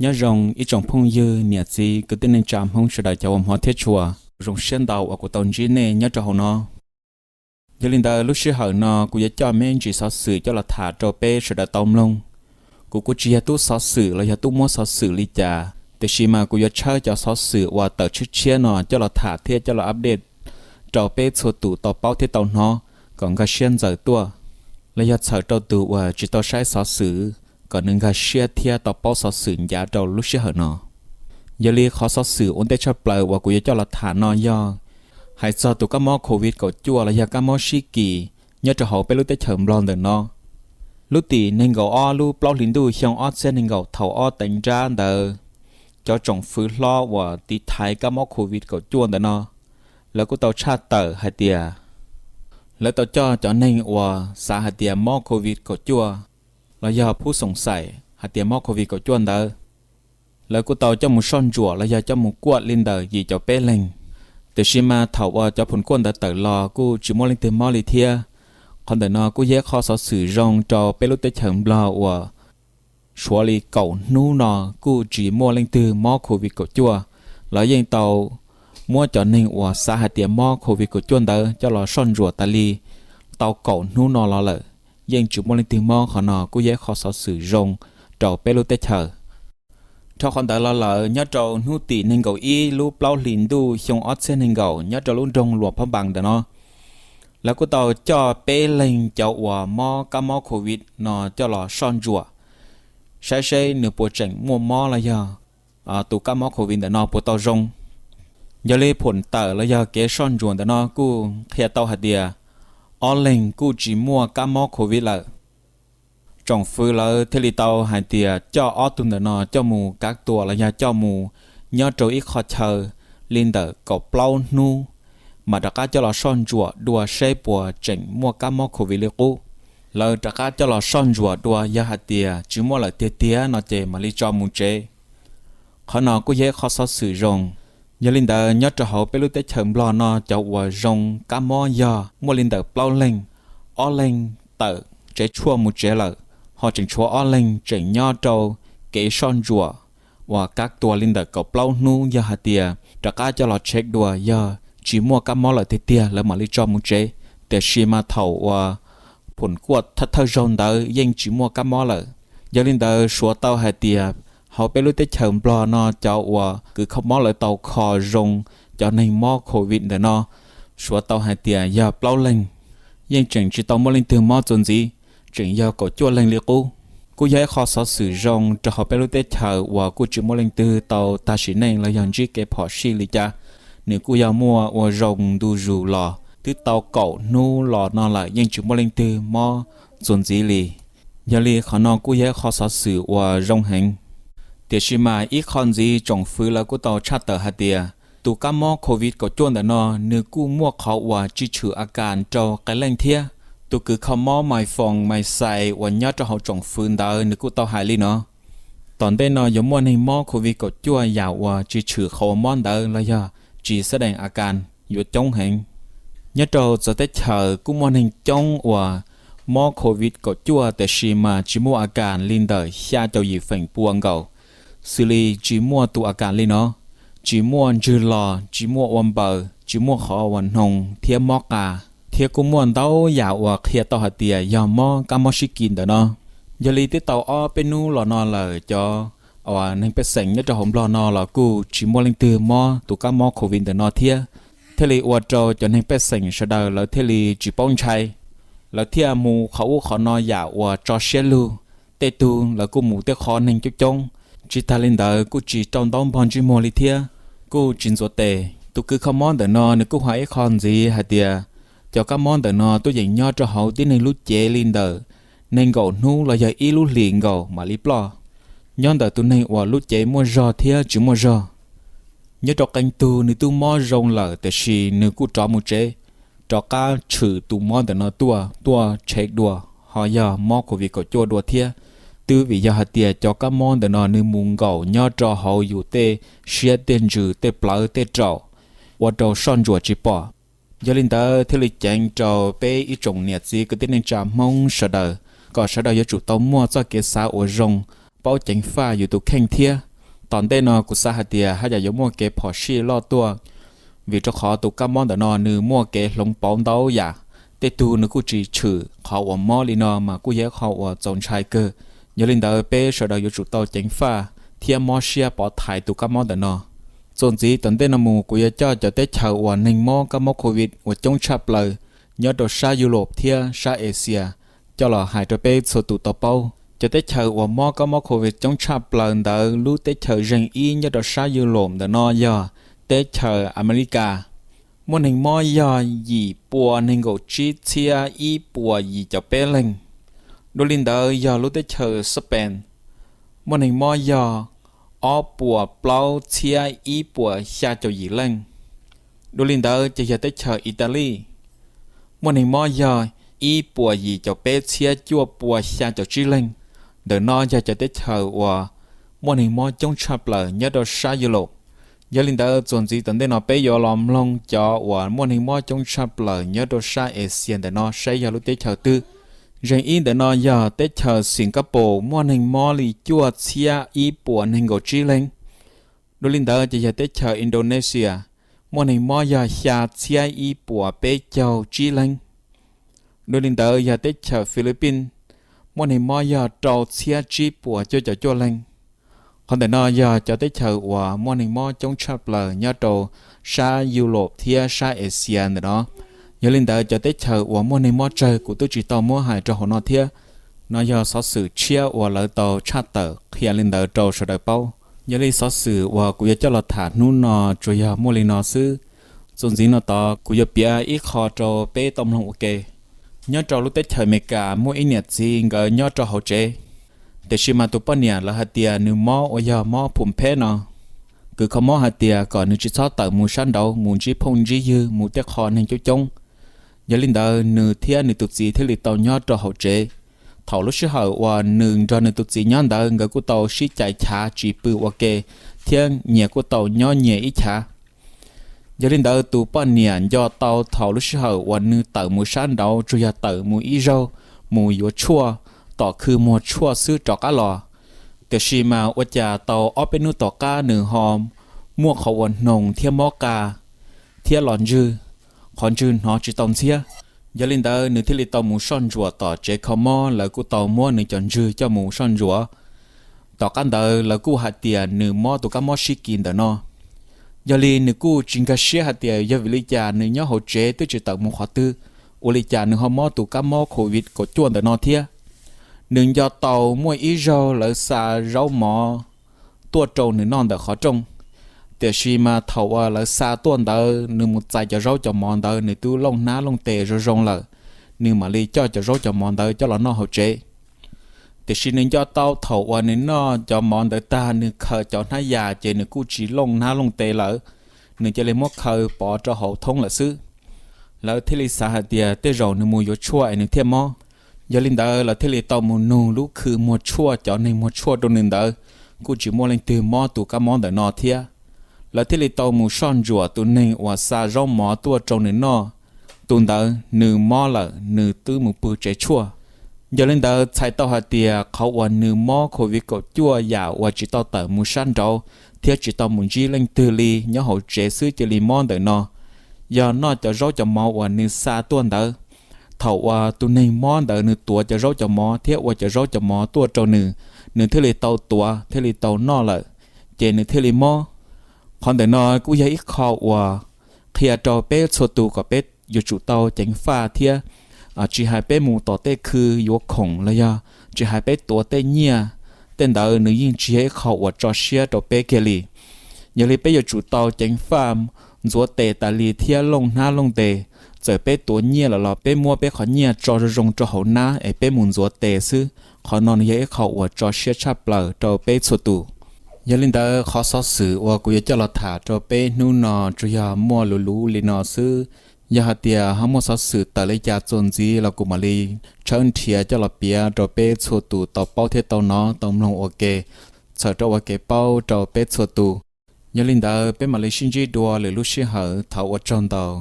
Nyob zoo ib tsoom phooj ywg niam txiv kwv tij neej tsa Hmoob sawv daws cov uas hmov thiab tshua. Zoo siab ntau uas kuv tau ntsib nej nyob rau hauv no. Yog li ntawd lub sij hawm no kuv yuav coj me ntsis xov xwm coj los tham rau peb sawv daws tau mloog. Kuv kuj tsis yog tub xov xwm los yog tub muab xov xwm li cas, tiam sis mas kuv yuav tshawb cov xov xwm uas tawm tshiab tshiab no coj los tham thiab coj los update rau peb txhua tus tau paub thiab tau hnov kom nkag siab ntxaws tuaj, los yog txhawm rau tus uas tsis tau saib xov xwm kom nws nkag siab thiab tau paub xov xwm ncav rau lub sij hawm no. Yog li qhov xov xwm ua ntej tshaj plaws uas kuv yuav coj los tham no yog hais txog tus kab mob covid kaum cuaj los yog kab mob sib kis nyob rau hauv peb lub teb chaws Nplog ntawm no. Lub tim nees nkaum ob lub plaub hlis ntuj xyoo ob txhiab nees nkaum thaum ob teev nrab ntawd, cov tsoom fwv hlob uas tiv thaiv kab mob covid kaum cuaj ntawm no, lawv kuj tau tshaj tawm hais tias lawv tau coj cov neeg uas xav hais tias mob covid kaum cuaj los yog phub xoom xaim hais tias mob covid kaum cuaj ntawd, lawv kuj tau coj mus soj ntsuam los yog coj mus kuaj li ntawm yim caum peb leeg. Tiam sis mas thaum uas cov phoom kuaj ntawd tawm los kuj tsis muaj leej twg mob li thiab. Qhov ntawm no kuj yog qhov xov xwm zoo rau peb lub teb chaws Nplog uas suav li kaum hnub no kuj tsis muaj leej twg mob covid kaum cuaj. Lawv yeej tau muab cov neeg uas xav hais tias mob covid kaum cuaj ntawd coj los soj ntsuam tas li tau kaum hnub no los lawm, yeej tsis muaj leej twg mob. Qhov no kuj yog qhov xov xwm zoo rau peb lub teb chaws. Dhau qhov ntawd los lawm, nyob rau hnub tim nees nkaum ib lub plaub hlis ntuj xyoo ob txhiab nees nkaum nyob rau lub nroog Luam Phab Npas ntawm no, lawv kuj tau coj peb leeg cov uas mob kab mob covid no coj los soj ntsuam, saib seb nws puas tseem muaj mob los yog tus kab mob covid ntawm no puas tau zoo. Yog li phoom tawm los yog kev soj ntsuam ntawm no kuj qhia tau hais tias ob leeg kuj tsis muaj kab mob covid lawm. Tsoom fwv lawv thiaj li tau hais tias coj ob tug ntawm no coj mus kav tuam los yog coj mus nyob rau ib qho chaw li ntawm kaum plaub hnub, mas rov qab coj los soj ntsuam dua seb puas tseem muaj kab mob covid li qub. Lawv rov qab coj los soj ntsuam dua, yog hais tias tsis muaj lawm tiag tiag no ces mam li tso mus tsev. Qhov no kuj yog ib qho xov xwm zoo. Yog li ntawd nyob rau hauv peb lub teb chaws Nplog no cov uas zoo kab mob yog muaj li ntawm plaub leeg, ob leeg tawm tsev tshuaj mus tsev lawm, ho tseem tshuav ob leeg tseem nyob rau kev soj ntsuam uas kav tuam li ntawm kaum plaub hnub, yog hais tias rov qab coj los check dua yog tsis muaj kab mob lawm tiag tiag lawv mam li tso mus tsev. Tiam sis mas thaum uas phoom kuaj thawj thawj zaug ntawd yeej tsis muaj kab mob lawm. Yog li ntawd suav tau hais tias hauv peb lub teb chaws Nplog no cov uas kws kho mob lawv tau kho zoo cov neeg mob covid ntawm no, suav tau hais tias yog plaub leeg, yeej tseem tsis tau muaj leej twg mob txuas ntxiv, tseem yog kaum cuaj leeg li qub. Kuj yog ib qho xov xwm zoo rau hauv peb lub teb chaws uas kuj tsis muaj leej twg tau tag sim neej los yog ntsib kev phom sij li cas. Nws kuj yog muaj ua zoo ntu zus los twb tau kaum hnub los no lawm yeej tsis muaj leej twg mob txuas ntxiv li. Yog li qhov no kuj yog ib qho xov xwm uas zoo heev. Tiam sis mas ib qho ntxiv tsoom fwv lawv kuj tau tshaj tawm hais tias tus kab mob covid kaum cuaj ntawm no nws kuj muaj qhov uas tsis tshwm a kas rau qee leej thiab. Tus kws kho mob Maiv Foos Maiv Xais uas nyob rau hauv tsoom fwv ntawd nws kuj tau hais li no: Tom ntej no yuav muaj neeg mob covid kaum cuaj yam uas tsis tshwm qhov uas mob ntawd los yog tsis xab dees a kas yuav coob heev. Nyob rau txawv teb chaws kuj muaj neeg coob uas mob covid kaum cuaj tiam sis mas tsis muaj a kas li ntawm xya caum yim feem pua nkaus, xws li tsis muaj tus a kas li no, tsis muaj ntswg los, tsis muaj ua npaws, tsis muaj qhov uas hnoos thiab mob qa, thiab kuj muaj ntau yam uas qhia tau hais tias yog mob kab mob sib kis ntawm no. Yog li twb tau ob peb hnub los no lawm cov uas neeg pej xeem nyob rau hauv Nplog no los kuj tsis muaj leej twg mob tus kab mob covid ntawm no thiab, thiaj li ua rau cov neeg pej xeem sawv daws lawv thiaj li tsis paub ntshai. Lawv thiaj mus qhov ub qhov no yam uas tso siab lug. Tej tug lawv kuj mus tej qhov neeg coob coob, tsis tag li ntawd kuj tsis rau ntaub npog ntsej muag li thiab, kuj tsis ntxuav tes. Tus kws kho mob ntawm no nws kuj hais ib qho ntxiv hais tias cov kab mob ntawm no tuaj yeem nyob rau hauv tib neeg lub cev li ntawm nees nkaum hnub los yog ib lub hlis nkaus mam li ploj. Nyob ntawm tus neeg uas lub cev muaj zog thiab tsis muaj zog, nyob rau qee tug nws twb mob zoo lawm tiam sis nws kuj rov mus tsev, rov qab tshwm tus mob ntawm no tuaj, tuaj check dua ho yog mob covid kaum cuaj dua thiab. Twb vim yog hais tias cov kab mob ntawm no nws mus nkaum nyob rau hauv yus tej siab tej ntsws tej plawv tej raum, ua rau soj ntsuam tsis pom. Yog li ntawd thiaj li ceev rau peb ib tsoom niam txiv kwv tij neej tsa Hmoob sawv daws kom sawv daws yuav tsum tau muaj txoj kev xav uas zoo, paub ceev faj yus tus kheej thiab Tom ntej no kuv xav hais tias haj yam yuav muaj kev phom sij loj tuaj, vim rau qhov tus kab mob ntawm no nws muaj kev hloov pauv ntau yam. Tej tug nws kuj tsis tshwm, qhov uas mob li no mas kuj yog qhov uas txaus ntshai kawg. Yog li ntawd peb sawv daws yuav tsum tau ceev faj thiab mob siab pov thaiv tus kab mob ntawm no. Txuas ntxiv tom ntej no mus kuv yuav coj cov teb chaws uas neeg mob kab mob covid uas coob tshaj plaws nyob rau sab Yus Lom thiab sab Axias coj los hais rau peb txhua tus tau paub. Cov teb chaws uas mob kab mob covid coob tshaj plaws ntawd, lub teb chaws zeeg ib nyob rau sab Yus Lom ntawm no yog teb chaws Amelikas, muaj neeg mob yog yim pua nees nkaum tsib txhiab ib puas yim caum peb leej. Dua li ntawd yog lub teb chaws Xab Pees, muaj neeg mob yog ob puas plaub txhiab ib puas xya caum yim leej. Dua li ntawd ces yog teb chaws Italis, muaj neeg mob yog ib puas yim caum peb txhiab cuaj puas xya caum tsib leej. Ntawm no yog cov teb chaws uas muaj neeg mob coob tshaj plaws nyob rau sab Yus Lom. Yog li ntawd txuas ntxiv tom ntej no peb yuav los mloog cov uas muaj neeg mob coob tshaj plaws nyob rau sab Axias ntawm no saib yog lub teb chaws twg. Zeeg ib ntawm no yog teb chaws Singapore, muaj neeg mob li cuaj txhiab ib puas nees nkaum tsib leej. Dua li ntawd ces yog teb chaws Indonesia, muaj neeg mob yog xya txhiab ib puas peb caug tsib leej. Dua li ntawd yog teb chaws Philippines, muaj neeg mob yog rau txhiab tsib puas cuaj caum cuaj leej. Qhov ntawm no yog cov teb chaws uas muaj neeg mob coob tshaj plaws nyob rau sab Yus Lom thiab sab Axias ntawm no. Yog li ntawd cov teb chaws uas muaj neeg mob tsawg kuv twb tsis tau muab hais rau hauv no thiab. No yog xov xwm tshiab uas lawv tau tshaj tawm qhia li ntawd rau sawv daws paub. Yog li xov xwm uas kuv yuav coj los tham hnub no tsuas yog muaj li no xwb. Txuas ntxiv no tod kuv yuav piav ib qho rau peb tau mloog ua ke. Nyob rau lub teb chaws Amelikas muaj ib niam txiv nkawd nyob rau hauv tsev, tiam sis mas tus poj niam lawv hais tias nws mob uas yog mob phum pheb no, kws kho mob hais tias kom nws tsis txhob tawm mus sab nraud mus ntsib phooj ntsib ywg mus tej qho neeg coob coob. Yog li ntawd nws thiab nws tus txiv thiaj li tau nyob rau hauv tsev. Thaum lub sij hawm uas nws nrog nws tus txiv nyob ntawd nkawd kuj tau sib cais chav tsis pw ua ke thiab nyias kuj tau nyob nyias ib chav. Yog li ntawd tus poj niam nco tau thaum lub sij hawm uas nws tawm mus sab nraud tsuas yog tawm mus ib zaug mus yuav tshuaj tom khw muag tshuaj xwb rov qab los. Tiam sis mas ua cas tau ob peb hnub tom qab nws ho muaj qhov uas hnoos thiab mob qa thiab los ntswg, qhov ntswg hnov tsis tau ntxhiab. Yog li ntawd nws thiaj li tau mus soj ntsuam tom tsev kho mob, lawv kuj tau muab nws cov ntswg coj mus soj ntsuam. Tom qab ntawd lawv kuj hais tias nws mob tus kab mob sib kis ntawm no. Yog li nws kuj tsis nkag siab hais tias yog vim li cas nws nyob hauv tsev twb tsis tawm mus qhov twg, ua li cas nws ho mob tus kab mob covid kaum cuaj ntawm no thiab. Nws nco tau muaj ib zaug lawv xa zaub mov tuaj rau nws noj ntawm qhov rooj, tiam sis mas thaum uas lawv xa tuaj ntawd nws mus txais cov zaub cov mov ntawd nws twb looj hnab looj tes zoo zoo lawm, nws mam li coj cov zaub cov mov ntawd coj los noj hauv tsev. Tiam sis nws nco tau thaum uas nws noj cov mov ntawd tag nws khaws cov hnab yas ces nws kuj tsis looj hnab looj tes lawm, nws cia li muab khaws pov rau hauv thoob lawm xwb. Lawv thiaj li xav hais tias tej zaum nws mus yuav tshuaj es nws thiaj mob. Yog li ntawd lawv thiaj li tau mus nug lub khw muag tshuaj cov neeg muag tshuaj rau nws ntawd, kuj tsis muaj leej twg mob tus kab mob ntawm no thiab. Lawv thiaj li tau mus soj ntsuam tus neeg uas xa zaub mov tuaj rau nws noj, tus ntawd nws mob lawm nws twb mus pw tsev tshuaj. Yog li ntawd txhais tau hais tias qhov uas nws mob covid kaum cuaj yam uas tsis tau tawm mus sab nraud thiab tsis tau mus ntsib leej twg li, nyob hauv tsev xwb cia li mob ntawm no, yog noj cov zaub cov mov uas nws xa tuaj ntawd. Thaum uas tus neeg mob ntawd nws tuav cov zaub cov mov thiab ua cov zaub cov mov tuaj rau nws, nws thiaj li tau tuav thiaj li tau noj lawm, ces nws thiaj li mob. Qhov ntawm no kuj yog ib qho uas qhia rau peb txhua tus kom peb yuav tsum tau ceev faj thiab, tsis hais peb mus tom tej khw yuav khoom los yog tsis hais peb tuav tej nyiaj, tej ntawd nws yeej tsis yog ib qho uas tso siab rau peb kiag li. Yog li peb yuav tsum tau ceev faj, ntxuav tes tas li thiab looj hnab looj tes. Txawm peb tuav nyiaj lawm los peb muab peb qhov nyiaj tso zoo zoo rau hauv hnab es peb mus ntxuav tes xwb. Qhov no nws yog ib qho uas tso siab tshaj plaws rau peb txhua tus. Yog li ntawd qhov xov xwm uas kuv yuav coj los tham rau peb hnub no tsuas yog muaj luv luv li no xwb. Yog hais tias ho muaj xov xwm tawm li cas txuas ntxiv los kuv mam li tshawb nrhiav coj los piav rau peb txhua tus tau paub thiab tau hnov tau mloog ua ke, txhawm rau ua kev paub rau peb txhua tus. Yog li ntawd peb mam li sib ntsib dua lwm lub sij hawm, thov ua tsaug ntau.